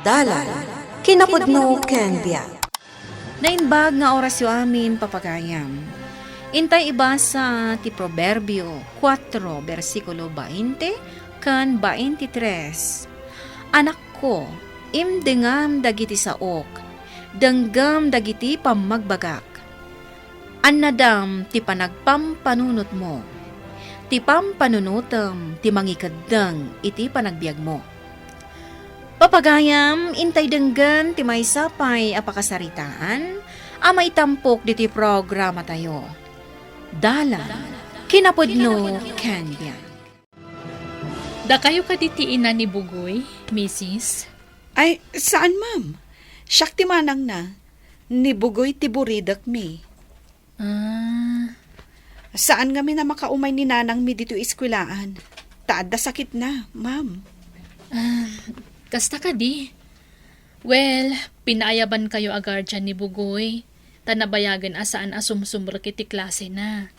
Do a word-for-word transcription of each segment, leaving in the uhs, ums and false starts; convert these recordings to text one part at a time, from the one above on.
Dalan, kinapudno ken biag. Naimbag nga orasyo amin, papagayam. Intay ibasa ti Proverbio kuatro, bersikulo bainte ken baintitres. Anakko, imdengam dagiti saok, denggem dagiti pammagbagak. Annadam ti panagpampanunotmo. Ti pampanunotem ti mangikeddeng iti panagbiagmo. Papagayam, intay denggen ti maysa pay a pakasaritaan a maitampok ditoy programatayo. Dalan, kinapudno, ken biag. Dakayo kadi ti ina ni Bugoy, misis? Ay, saan, ma'am. Siak ti manangna. Ni Bugoy ti buridekmi. Ah. Saan ngamin a makaumay ni nanangmi ditoy eskwelaan. Ta adda sakitna, ma'am. Ah, kasta kadi? Well, pinaayabankayo a guardian ni Bugoy, ta nabayagen a saan a sumsumrek iti klasena.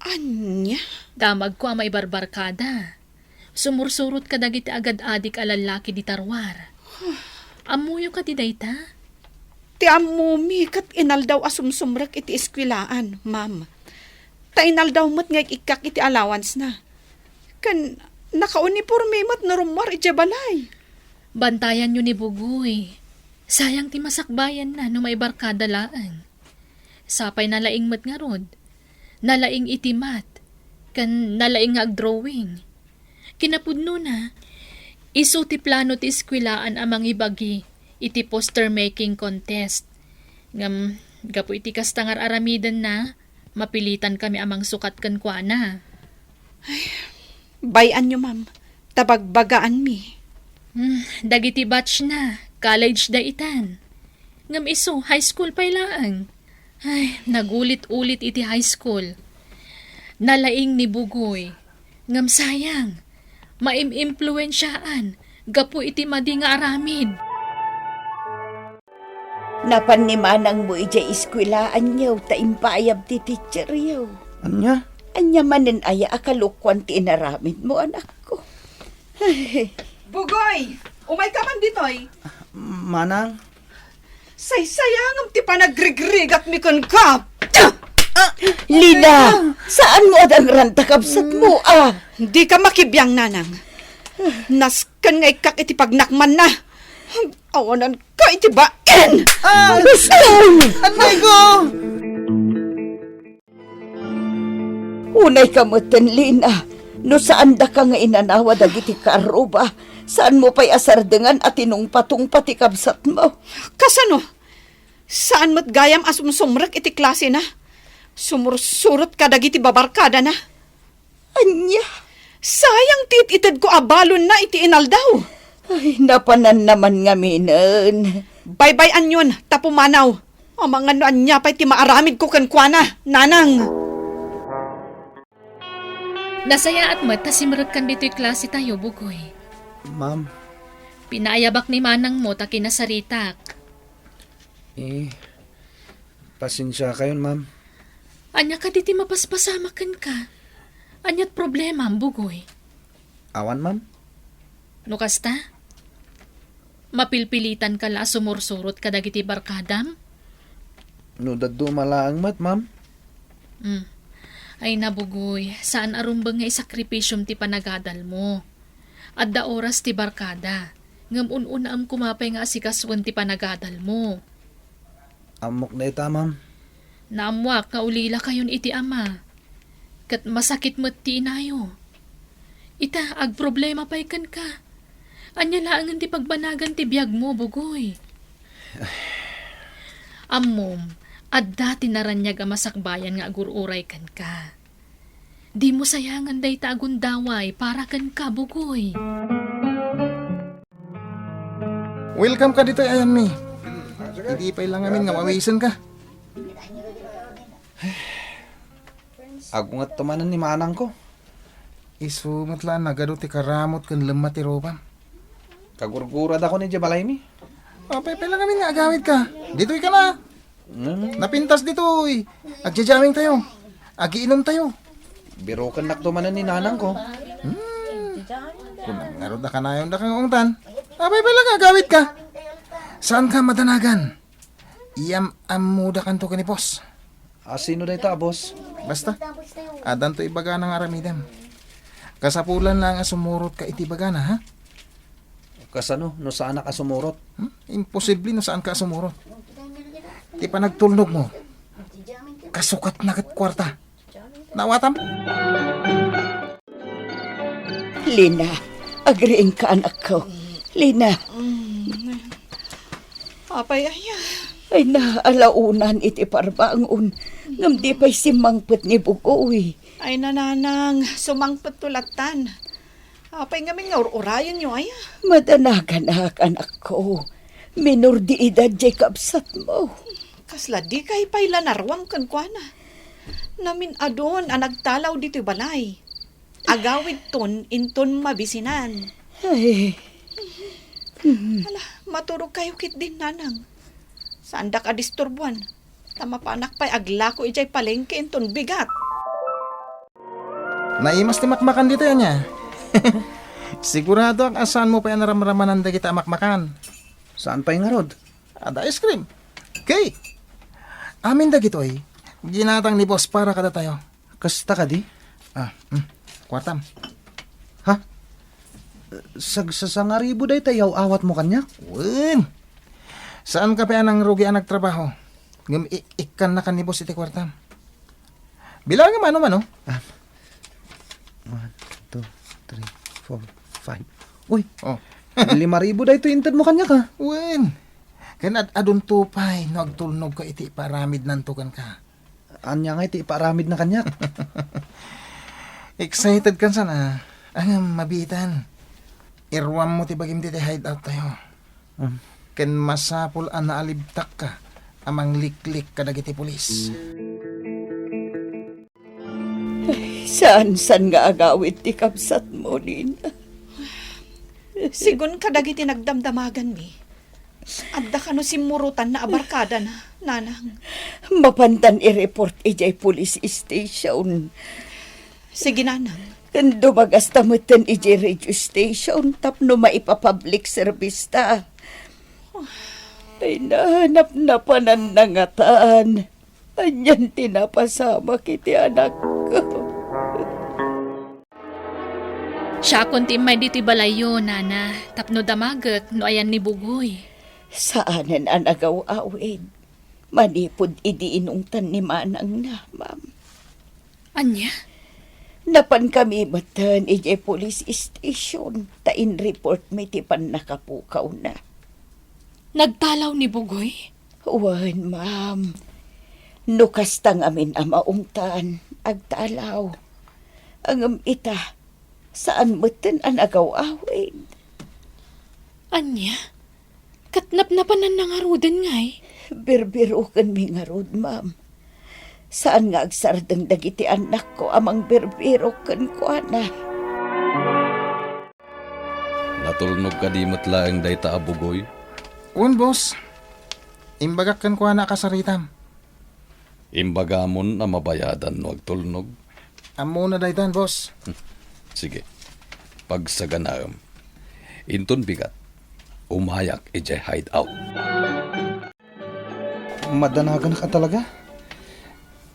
Ania? Damagko a maibarbarkada. Sumursurot kadagiti agad-adik a lallaki dita ruar. Ammoyo kadi dayta? Ti ammomi ket inaldaw a sumsumrek iti eskwelaan, ma'am. Ta inaldaw met nga ik-ikkak iti allowance-na. Ken nakauniporme met no rummuar idiay balay. Bantayanyo ni Bugoy. Sayang ti masakbayanna no maibarkada laeng. Sapay nalaing met ngarud. Nalaing iti math, ken nalaing nga agdrawing. Kinapudnona, isu ti plano ti eskwelaan a mangibagi iti poster making contest. Ngem, gapu iti kasta nga ar-aramidenna, mapilitankami a mangsukat kenkuana. Ay, bay-anyo, ma'am, ta bagbagaanmi. Hmm, dagiti batch na, college da itan. Ngem isu, high school pay laeng. Ay, nagulit-ulit iti high school. Nalaing ni Bugoy. Ngem sayang, maim-impluensiaan gapu iti madi nga aramid. Napan ni manangmo idiay eskuelaanyo ta impaayab ti teacheryo. Ania? Ania manen aya a kalokuan ti inaramidmo, anakko? Bugoy! Umay ka man ditoy! Manang? Saysayangem ti panagrigrigatmi kenka! Lina, saanmo a dangranta kabsatmo, a? Dika makibiang, nanang. Nasken nga ikkak iti pagnakmanna. Awananka iti bain! Ah! Baston! Atay ko! Unayka metten, Lina, no saandaka nga inanawa dagiti karruba, saanmo pay a sardengan a tinungpatungpa ti kabsatmo. Kasano? Saan met gayam a sumsumrek iti klasena? Sumursurot kadagiti babarkadana. Ania? Sayang ti it-itedko a balonna iti inaldaw. Ay, napananna man ngaminen. Baybay-anyon, ta pumanaw. Amangan no ania pay ti maaramidko kenkuana, nanang. Nasayaat met ta simrekkan ditoy klasetayo, Bugoy. Ma'am. Pinaayabak ni manangmo ta kinasaritak. Eh, pasensiakayon, ma'am. Ania kadi ti mapaspasamak kenka? Ania't problemam, Bugoy? Awan, ma'am. No kasta, mapilpilitanka la a sumursurot kadagiti barkadam? No dadduma laeng met, ma'am. Hmm. Ay na, Bugoy, saan a rumbeng nga isakripisiom ti panagadalmo. Adda oras ti barkada, ngem un-unaem koma pay nga asikasuen ti panagadalmo. Ammok dayta, ma'am. Naammoak nga ulilakayon iti ama, ket masakit met ti inayo. Ita, agproblema pay kenka. Ania laengen ti pagbanagan ti biagmo, Bugoy? Ammom, adda ti naraniag a masakbayan nga agur-uray kenka. Dimo sayangan dayta a gundaway para kenka, Bugoy. Welcome ka ditoy ayanmi. Idi pay la ngamin nga mawisenka. Agungetto manen ni manangko. Isu met la a nagadu ti karamot ken lemma ti rupam. Kagurguradakon idiay balaymi. Apay pay la ngamin nga agawidka. Ditoy ka na. Hmm. Napintas ditoy. Agjajaming tayo. Agiinom tayo. Birukennakto manen ni nanangko. Hmm. Kunam ngarud a kanayon daka nga ungtan. Apay pay la nga agawidka? Saanka madanagan? Iyam-ammodakanto ken ni boss. A, sino dayta a boss? Basta, addanto ibagana nga aramidem. Kasapulan laeng a sumurotka iti ibagana, ha? Kasano no saanak a sumurot? Hmm? Imposible no saanka a sumurot. Ti panagtulnogmo, kasukatna ket kuarta. Naawatam? Lina, agriingka, anakko. Lina. Apay aya? Ay na, alaonan iti parbangon. Ngem di pay simmangpet ni Bugoy. Ay nananang, sumangpetto lattan. Apay ngamin nga ur-urayenyo aya? Madanaganak, anakko. Minor de edad jay kabsatmo. Kasla dikay pay la naruam kenkuana. Namin-adun a nagtalaw ditoy balay. Agawidton inton mabisinan. Ay. Ala, maturogkayo ketdin, nanang. Saandak a disturbuan. Ta mapanak pay aglako idiay palengke inton bigat. Naimas ti makmakan ditoy, ania? Siguradoak a saanmo pay a naramramanan dagiti a makmakan. Saan pay ngarud? Adda ice cream, cake. Amin dagitoy, ginatang ni boss para kadatayo. Kasta kadi? Ah, hmm. Kuartam. Ha? Sagsasangaribu dayta yaw-awatmo kaniak? Wen. Saanka pay a nangrugi a nagtrabaho. Ngem i- ikkannakan ni boss iti kuartam. Bilangem mano-mano. Ah. One, two, three, four, five. Uy! Oh. Lima ribu daytoy intedmo kaniak, ha? Wen. Ken ad-adunto pay no agtulnogka iti ipaaramidnanto kenka. Ania nga iti ipaaramidna kaniak? Excited kan sana. Ngem mabiitan. Iruammo ti bagim ditoy hideout tayo. Um. Ken masapul a naalibtakka a mangliklik kadagiti pulis. Saan-saan nga agawid ti kabsatmo, Lina. Sigun kadagiti nagdamdamaganmi, adda kano simmurotanna a barkadana, nanang. Mapantan i-report idiay police station. Sige, nanang. Ken dumagasta metten idiay radio station tapno maipapublic service ta. Ay, na, napnapananna ngatan. Anian ti napasamak iti anakko? Siakon ti immay ditoy balayyo, nana, tapno damagek no ayan ni Bugoy. Saanen a nagaw-awid. Manipud idi inungtan ni manangna, ma'am. Ania? Napankami metten idiay police station ta in-report mi ti pannakapukawna. Nagtalaw ni Bugoy? Wen, ma'am. No kasta ngamin a maungtan, agtalaw. Ngem ita, saan metten a nagaw-awid. Ania? Ket napnapananna ngaruden ngay? Birbirokenmi ngarud, ma'am. Saan nga agsardeng dagiti annakko a mangbirbirok kenkuana. Natulnog kadi met laeng dayta a Bugoy? Wen, boss. Imbagak kenkuana a kasaritam. Imbagamon a mabayadan no agtulnog. Ammona daytan, boss. Sige. Pagsaganaem. Inton bigat, umayak idiay hideout. Madanaganak a talaga.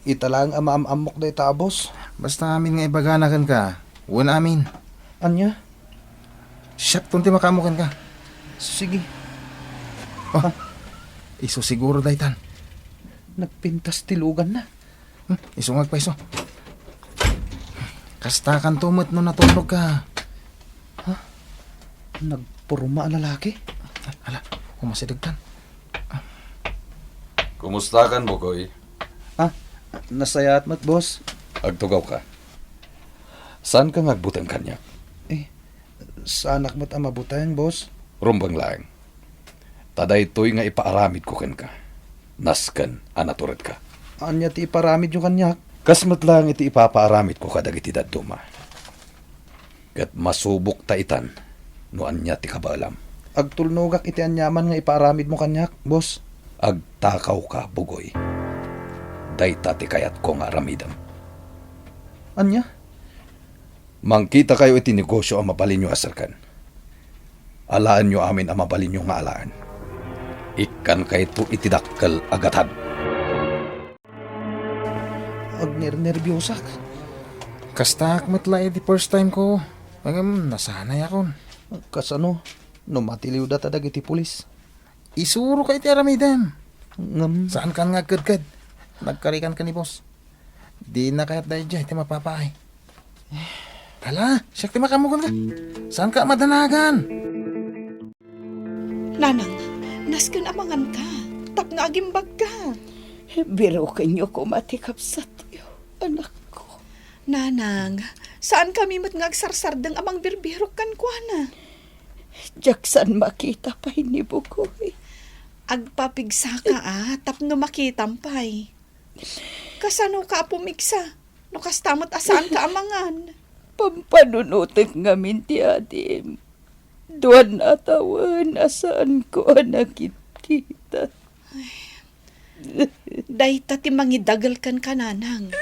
Ita laeng a maam-ammok dayta a boss. Basta amin nga ibagana kenka, wen amin. Ania? Siakton ti makaammo kenka. Sige. Oh, isu siguro daytan. Nagpintas ti luganna. Hmm, isu nga agpaiso. Kastakanto met no natulnogka. Ha? Nagporma a lalaki? Ala, kumasidegtan. Kumustakan, Bugoy? Ah, nasayaat met, boss. Agtugawka. Saanka nga agbuteng kaniak? Eh, saanak met a mabuteng, boss. Rumbeng laeng. Ta daytoy nga ipaaramidko kenka, nasken a naturedka. Ania ti ipaaramidyo kaniak? Kas met laeng iti ipapaaramidko kadagiti dadduma. Ket masubokta itan no ania ti kabaelam. Agtulnogak iti aniaman nga ipaaramidmo kaniak, boss. Agtakawka, Bugoy. Dayta ti kayatko nga aramidem. Ania? Mangkitakayo iti negosio a mabalinyo a serken. Alaenyo amin a mabalinyo nga alaen. Ikkankayto iti dakkel a gatad. Agnernerbiosak. Kastaak met la iti first time ko. Ngem, nasanayakon. Kasano no matiliwdata dagiti pulis? Isuroka iti aramidem. Ngem, saankan nga agkedked. Nagkarikan ka ni boss. Dina kayat daydiay ti mapapaay. Hala, siak ti makaammo kenka. Saanka a madanagan? Nanang, nasken a manganka tapno agimbagka. Birokenyo koma ti kabsatyo, anakko. Nanang, saankami met nga agsarsardeng a mangbirbirok kenkuana. Diak saan makita pay ni Bugoy. Agpapigsaka a tapno makitam pay. Kasanoka a pumigsa no kasta met a saanka a mangan? Pampanunotek ngamin ti adim. Duan a tawen a saanko a nakitkita. Dayta ti mangidagel kenka, nanang.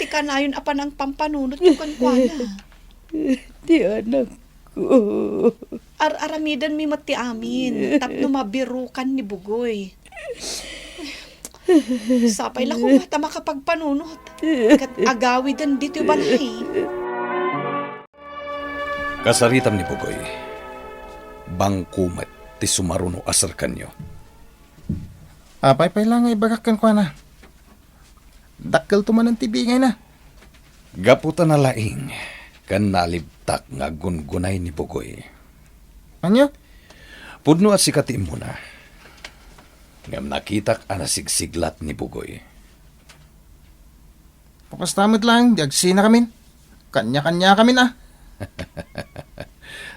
Ti kanayon a panangpampanunotyo kenkuana. Ti anakko. Ar-aramidenmi met ti amin tapno mabirokan ni Bugoy. Sapay la koma ta makapagpanunot ket agawiden ditoy balay. Kasaritam ni Bugoy, bangko met ti sumaruno a serkanyo. Apay pay la nga ibagak kenkuana? Dakkelto manen ti bingayna. Gapu ta nalaing ken nalibtak nga aggungunay ni Bugoy. Ania? Pudno a sika ti immuna. Ngem nakitak a nasigsiglat ni Bugoy. Pakasta met laeng, di agsinakamin. Kanya-kanyakamin a.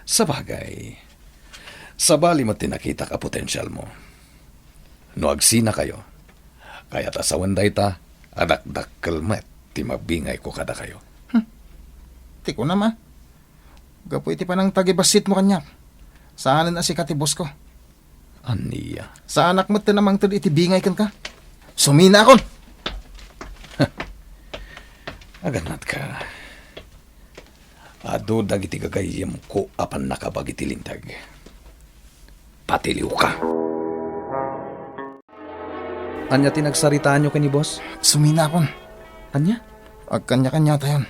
Sabagay, sabali met ti nakitak a potensialmo. No agsinakayo, kayat a sawen dayta a dakdakkel met ti mabingayko kadakayo. Hmm. Ti kunam a, gapu iti panangtagibassitmo kaniak, saanen a sika ti bossko. Ania? Saanak met ti namangted iti bingay kenka. Suminakon! Agannatka. Adu dagiti gagayyemko a pannakabag iti linteg. Patiliwka. Ania ti nagsaritaanyo ken ni boss? Suminakon. Ania? Agkanya-kanyatayon.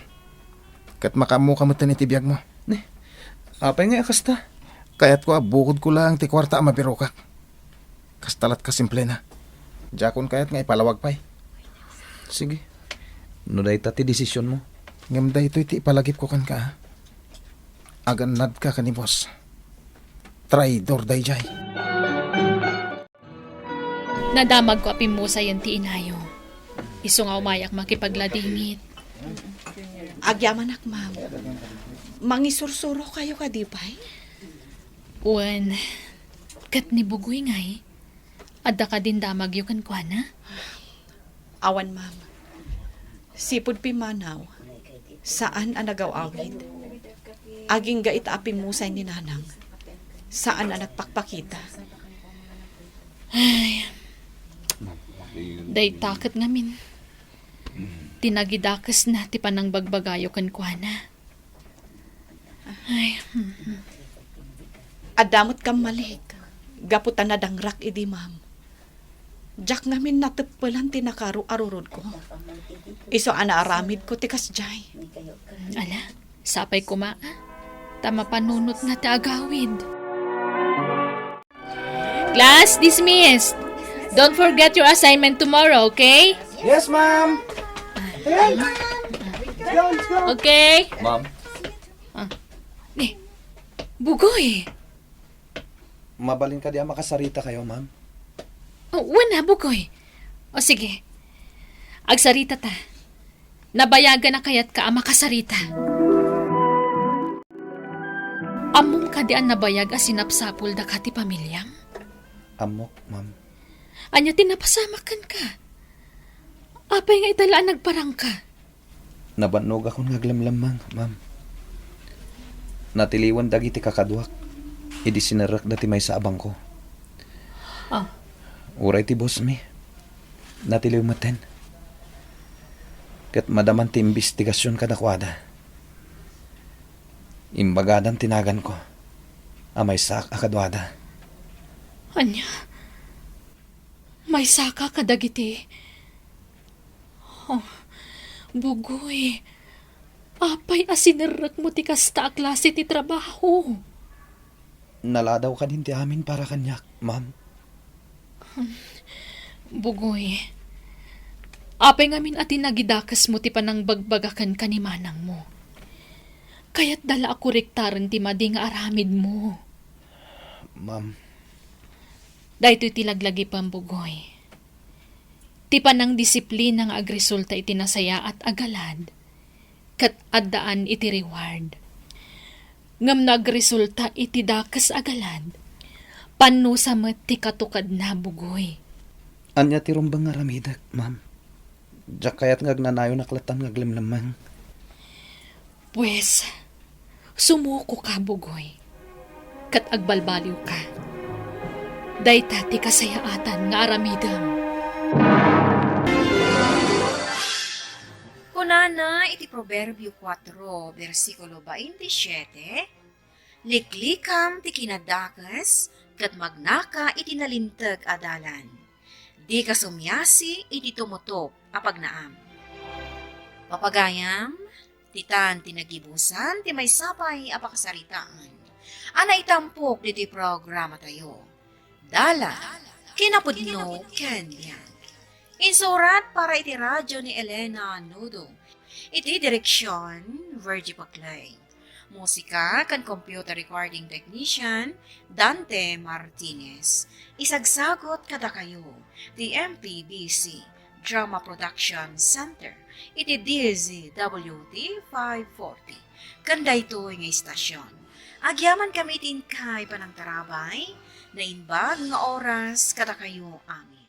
Ket makaammoka metten iti biagmo. Ne, apay ngay a kasta? Kayatko a bukodko laeng ti kuarta a mabirokak. Kasta lat kasimplena. Diakon kayat nga ipalawag pay. Sige. No dayta ti desisionmo. Ngem daytoy ti ipalagipko kenka, a. Agannadka ken ni boss. Traidor daydiay. Nadamagko a pimmusayen ti inayo. Isu nga umayak makipagladingit. Agyamanak, ma'am. Mangisursurokayo kadi pay? Wen, ket ni Bugoy ngay? Adda kadin damagyo kenkuana? Awan, ma'am. Sipud pimmanaw, saan a nagaw-awid. Agingga ita a pimmusay ni Nanang, saan a nagpakpakita. Ay, dayta ket ngamin ti nagidakesna ti panangbagbagayo kenkuana. Ay, hmm. Adda met kammalik gapu ta nadangrak idi, ma'am. Diak ngamin nateppelan ti nakaruarurodko. Isu a naaramidko ti kasdiay. Ala, sapay koma, a, ta mapanunotna ti agawid. Class dismissed. Don't forget your assignment tomorrow, okay? Yes, ma'am. Ayan. Let's go, let's go. Okay? Ma'am. Ah. Eh, Bugoy. Mabalin kadi a makasarita kayo, ma'am? Oh, wen a, Bugoy. O sige. Agsarita ta. Nabayagan a kayatka a makasarita. Ammom kadi a nabayag a sinapsapul daka ti pamiliam? Ammok, ma'am. Ania ti napasamak kenka? Apay nga ita la a nagparangka? Nabannogakon nga aglamlammang, ma'am. Natiliwan dagiti kakaduak idi sinerrekda ti maysa a bangko. Ah. Uray ti bossmi, natiliw metten. Ket madaman ti imbestigasion kadakuada. Imbagadan ti naganko. A maysak a kaduada. Ania? Maysaka kadagiti? Oh, Bugoy, apay a sinerrekmo ti kasta a klase ti trabaho? Naladaw kadin ti amin para kaniak, ma'am. Bugoy, apay ngamin a tinagidakesmo ti panangbagbaga kenka ni manangmo? Kayatda la a korektaren ti madi nga aramidmo. Ma'am. Daytoy ti laglagipem, Bugoy. Ti panangdisiplina nga agresulta iti nasayaat a galad, ket addaan iti reward. Ngem no agresulta iti dakes a galad, pannusa met ti katukadna, Bugoy. Ania ti rumbeng nga aramidek, ma'am? Diak kayat nga agnanayon a kaletan nga aglemlemmeng. Pues, sumuko ka, Bugoy, ket agbalbaliw ka. Dayta ti kasayaatan nga aramidem. Kunana iti Proverbio kuatro, bersikulo baintisiete, "Liklikam ti kinadakes, ket magnaka iti nalinteg a dalan. Dika sumiasi iti tumutop a pagnaam." Papagayam, ditan ti nagibusan ti maysa pay a pakasaritaan a naitampok ditoy programatayo. Dalan, kinapudno ken biag. Insurat para iti radyo ni Elena Nudo. Iti direksion, Virgie Paclay. Musika ken computer recording technician, Dante Martinez. Isagsagut kadakayo ti M P B C Drama Production Center iti D Z W T five forty. Ken daytoy nga istasyon, agyamankami ti inkay panangtarabay, naimbag nga oras kadakayo amin.